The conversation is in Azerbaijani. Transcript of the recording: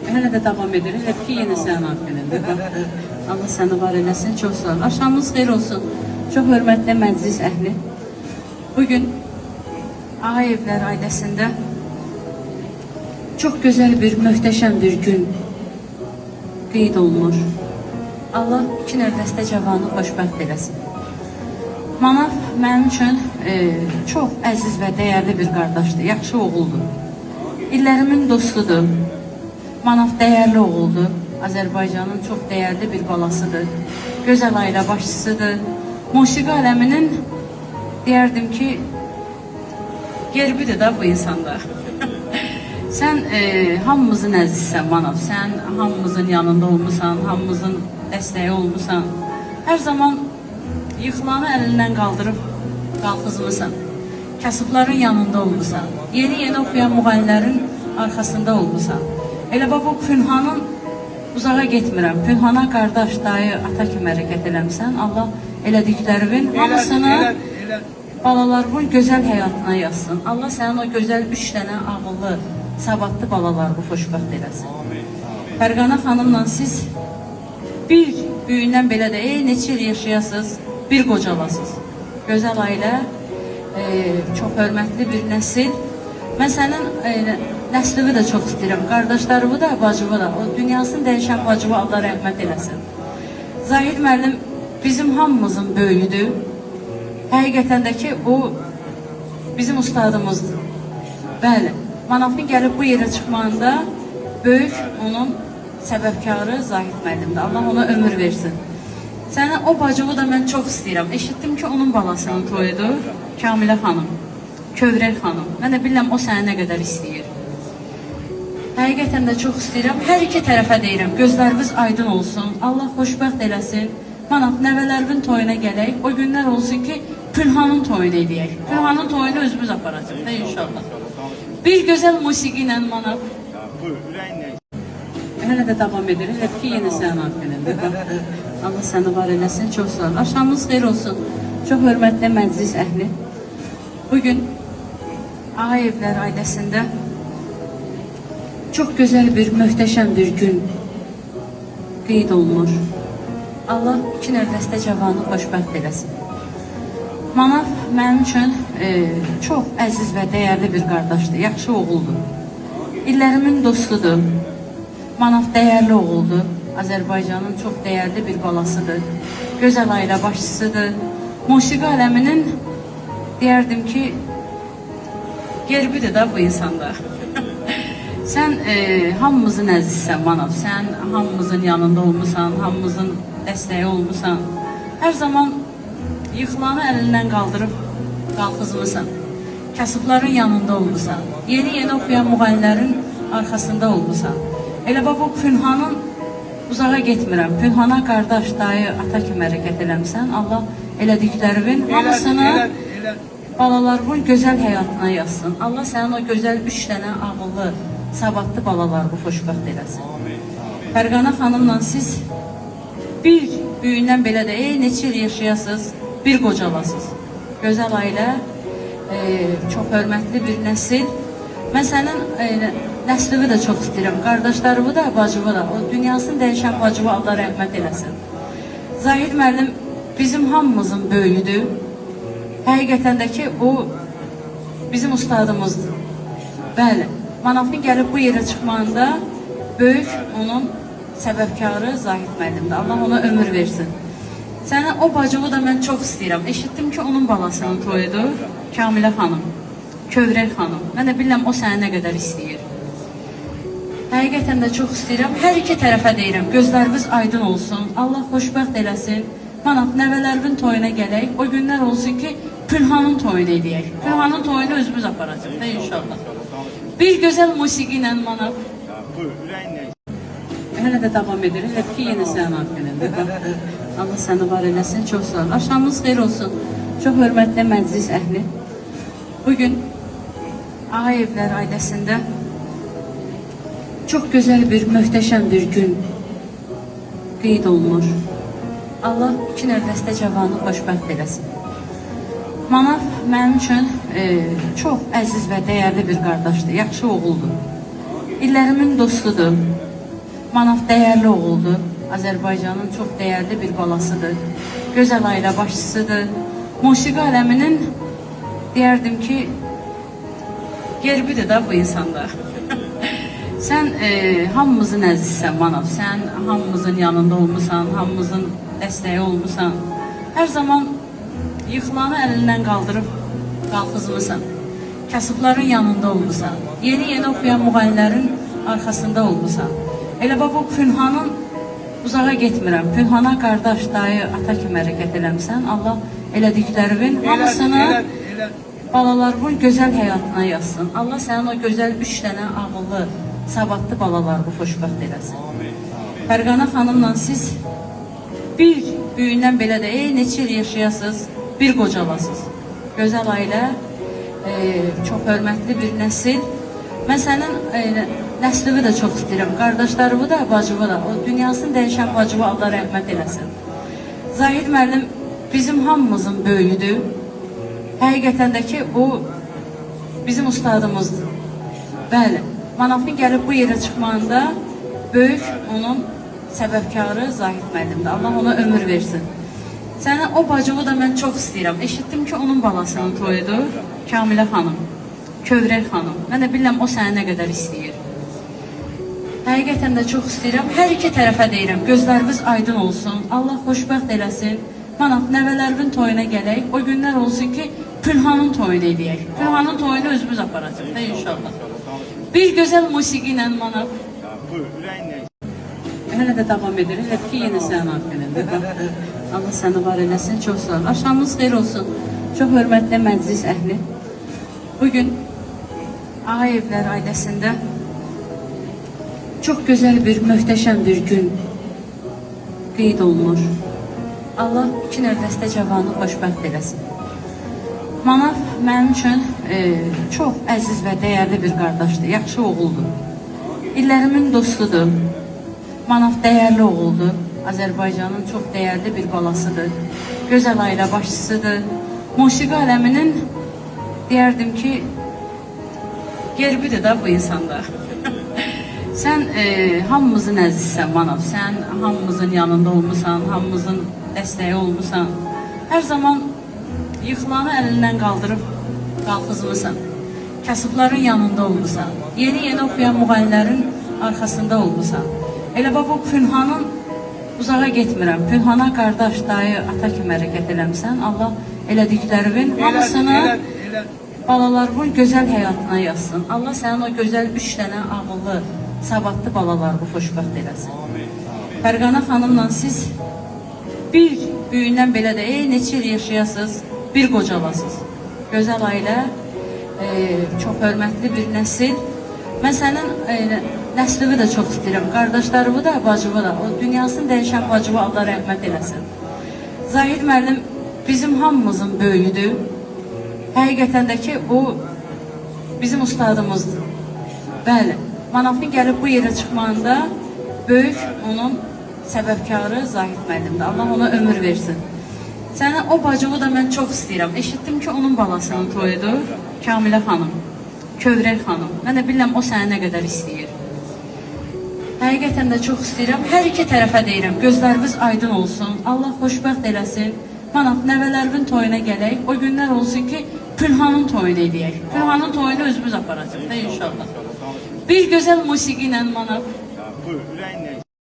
Hələ də davam edir. Elə ki, yenə sənin ad günündür. Allah səni var eləsin. Çox sağ ol. Axşamınız xeyir olsun. Çox hörmətli məclis əhli. Bugün Ağayevlər ailəsində çox gözəl bir, möhtəşəm bir gün qeyd olunur. Allah iki növbəstə cavanı xoşbəxt eləsin. Manaf mənim üçün çox əziz və dəyərli bir qardaşdır, yaxşı oğuldur. İllərimin dostudur. Manaf dəyərli oğuldur. Azərbaycanın çox dəyərli bir balasıdır. Gözəl ailə başçısıdır. Musiqi aləminin deyərdim ki, gerbidir da bu insanda. Sən hamımızın əzizsən Manaf. Sən hamımızın yanında olmusan, hamımızın dəstəyi olmusan. Hər zaman yıxılanı əlindən qaldırıb qalxızmısan. Kasıbların yanında olmusan. Yeni-yeni oxuyan müğənnilərin arxasında olmusan. Elə bax bu Pünhanın, uzağa getmirəm, Pünhana qardaş, dayı, ata kimi hərəkət eləmsən. Allah elədiklərinin hamısını balalarının gözəl həyatına yazsın. Allah sənin o gözəl 3 dənə ağıllı, savadlı balalarını xoşbəxt eləsin. Fərqana xanımla siz bir böyündən belə də, neçə il yaşayasınız, bir qocalasınız. Gözəl ailə, çox hörmətli bir nəsil. Mən sənin nəslini də çox istəyirəm, qardaşlarımı da, bacımı da, o dünyasını dəyişən bacımı Allah rəhmət eləsin. Zahid müəllim bizim hamımızın böyüyüdür. Həqiqətən də ki, o bizim ustadımızdır. Bəli, Manafın gəlib bu yerə çıxmağında böyük onun səbəbkarı Zahid müəllimdir. Allah ona ömür versin. Sənin o bacımı da mən çox istəyirəm. Eşitdim ki, onun balasının toyudur, Kamilə xanım, Kövrək xanım. Mən də bilirəm, o səni nə qədər istəyir. Həqiqətən də çox istəyirəm. Hər iki tərəfə deyirəm, gözləriniz aydın olsun. Allah xoşbəxt eləsin. Manaf, nəvələrimin toyuna gələk. O günlər olsun ki, Pünhanın toyunu eləyək. Pünhanın toyunu özümüz aparacaq da inşallah. Bir gözəl musiqi ilə Manaf. Hələ də davam edir. Elə ki, yenə sənin ad günündür. Allah səni var eləsin. Çox sağ ol. Axşamınız xeyir olsun. Çox hörmətli məclis əhli. Bugün Ağayevlər ailəsində çox gözəl bir, möhtəşəm bir gün qeyd olunur. Allah iki növbəstə cavanı xoşbəxt eləsin. Manaf mənim üçün çox əziz və dəyərli bir qardaşdır, yaxşı oğuldur. İllərimin dostudur. Manaf dəyərli oğuldur. Azərbaycanın çox dəyərli bir balasıdır. Gözəl ailə başçısıdır. Musiqi aləminin deyərdim ki, gerbidir da bu insanda. Sən hamımızın əzizsən Manaf. Sən hamımızın yanında olmusan, hamımızın dəstəyi olmusan. Hər zaman yıxılanı əlindən qaldırıb qalxızmısan. Kasıbların yanında olmusan. Yeni-yeni oxuyan müğənnilərin arxasında olmusan. Elə bax bu Pünhanın, uzağa getmirəm, Pünhana qardaş, dayı, ata kimi hərəkət eləmsən. Allah elədiklərinin hamısını balalarının gözəl həyatına yazsın. Allah sənin o gözəl 3 dənə ağıllı, savadlı balalarını xoşbəxt eləsin. Fərqana xanımla siz bir böyündən belə də, neçə il yaşayasınız, bir qocalasınız. Gözəl ailə, çox hörmətli bir nəsil. Mən sənin nəslini də çox istəyirəm, qardaşlarımı da, bacımı da, o dünyasını dəyişən bacımı Allah rəhmət eləsin. Zahid müəllim bizim hamımızın böyüyüdür. Həqiqətən də ki, o bizim ustadımızdır. Bəli, Manafın gəlib bu yerə çıxmağında böyük onun səbəbkarı Zahid müəllimdir. Allah ona ömür versin. Sənin o bacımı da mən çox istəyirəm. Eşitdim ki, onun balasının toyudur, Kamilə xanım, Kövrək xanım. Mən də bilirəm, o səni nə qədər istəyir. Həqiqətən də çox istəyirəm. Hər iki tərəfə deyirəm, gözləriniz aydın olsun. Allah xoşbəxt eləsin. Manaf, nəvələrimin toyuna gələk. O günlər olsun ki, Pünhanın toyunu eləyək. Pünhanın toyunu özümüz aparacaq da inşallah. Bir gözəl musiqi ilə Manaf. Hələ də davam edir. Elə ki, yenə sənin ad günündür. Allah səni var eləsin. Çox sağ ol. Axşamınız xeyir olsun. Çox hörmətli məclis əhli. Bugün Ağayevlər ailəsində çox gözəl bir, möhtəşəm bir gün qeyd olunur. Allah iki növbəstə cavanı xoşbəxt eləsin. Manaf mənim üçün çox əziz və dəyərli bir qardaşdır, yaxşı oğuldur. İllərimin dostudur. Manaf dəyərli oğuldur. Azərbaycanın çox dəyərli bir balasıdır. Gözəl ailə başçısıdır. Musiqi aləminin deyərdim ki, gerbidir da bu insanda. Sən hamımızın əzizsən Manaf. Sən hamımızın yanında olmusan, hamımızın dəstəyi olmusan. Hər zaman yıxılanı əlindən qaldırıb qalxızmısan. Kasıbların yanında olmusan. Yeni-yeni oxuyan müğənnilərin arxasında olmusan. Elə bax bu Pünhanın, uzağa getmirəm. Pünhana qardaş, dayı, ata kimi hərəkət eləmisən. Allah elədiklərinin hamısını balalarının gözəl həyatına yazsın. Allah sənin o gözəl 3 dənə ağıllı, savadlı balalarını xoşbəxt eləsin. Fərqana xanımla siz bir böyündən belə də neçə il yaşayasınız, bir qocalasınız. Gözəl ailə, çox hörmətli bir nəsil. Mən sənin nəslini də çox istəyirəm. Qardaşlarımı da, bacımı da. O dünyasını dəyişən bacımı Allah rəhmət eləsin. Zahid müəllim bizim hamımızın böyüyüdür. Həqiqətən də ki, o bizim ustadımızdır. Bəli, Manafın gəlib bu yerə çıxmağında böyük onun səbəbkarı Zahid müəllimdir. Allah ona ömür versin. Sənin o bacımı da mən çox istəyirəm. Eşitdim ki, onun balasının toyudur. Kamilə xanım, Kövrək xanım. Mən də bilirəm, o səni nə qədər istəyir. Həqiqətən də çox istəyirəm. Hər iki tərəfə deyirəm, gözlərimiz aydın olsun. Allah xoşbəxt eləsin. Manaf, nəvələrimin toyuna gələk. O günlər olsun ki, Pünhanın toyunu eləyək. Pünhanın toyunu özümüz aparacaq da inşallah. Bir gözəl musiqi ilə Manaf. Hələ də davam edir. Elə ki, yenə sənin arxanında. Allah səni var eləsin. Çox sağ ol. Axşamınız xeyir olsun. Çox hörmətli məclis əhli. Bugün Ağayevlər ailəsində çox gözəl bir, möhtəşəm bir gün qeyd olunur. Allah iki növbəstə cavanı xoşbəxt eləsin. Manaf mənim üçün çox əziz və dəyərli bir qardaşdır, yaxşı oğuldur. İllərimin dostudur. Manaf dəyərli oğuldur. Azərbaycanın çox dəyərli bir balasıdır. Gözəl ailə başçısıdır. Musiqi aləminin deyərdim ki, gerbidir da bu insanda. Sən hamımızın əzizsən Manaf. Sən hamımızın yanında olmusan, hamımızın dəstəyi olmusan. Hər zaman yıxılanı əlindən qaldırıb qalxızmısan. Kasıbların yanında olmusan. Yeni-yeni oxuyan müğənnilərin arxasında olmusan. Elə bax bu Pünhanın, uzağa getmirəm. Pünhana qardaş, dayı, ata kimi hərəkət eləmisən. Allah elədiklərinin hamısını balalarının gözəl həyatına yazsın. Allah sənin o gözəl 3 dənə ağıllı, savadlı balalarını xoşbəxt eləsin. Fərqana xanımla siz bir böyündən belə də neçə il yaşayasınız, bir qocalasınız. Gözəl ailə, çox hörmətli bir nəsil. Mən sənin nəslini də çox istəyirəm. Qardaşlarımı da, bacımı da. O dünyasını dəyişən bacımı Allah rəhmət eləsin. Zahid müəllim bizim hamımızın böyüyüdür. Həqiqətən də ki, o bizim ustadımızdır. Bəli, Manafın gəlib bu yerə çıxmağında böyük onun səbəbkarı Zahid müəllimdir. Allah ona ömür versin. Sənin o bacımı da mən çox istəyirəm. Eşitdim ki, onun balasının toyudur. Kamilə xanım, Kövrək xanım. Mən də bilirəm, o səni nə qədər istəyir. Həqiqətən də çox istəyirəm. Hər iki tərəfə deyirəm, gözlərimiz aydın olsun. Allah xoşbəxt eləsin. Manaf, nəvələrimin toyuna gələk. O günlər olsun ki, Pünhanın toyunu eləyək. Pünhanın toyunu özümüz aparacaq da inşallah. Bir gözəl musiqi ilə Manaf. Buyur, ürəyinlə.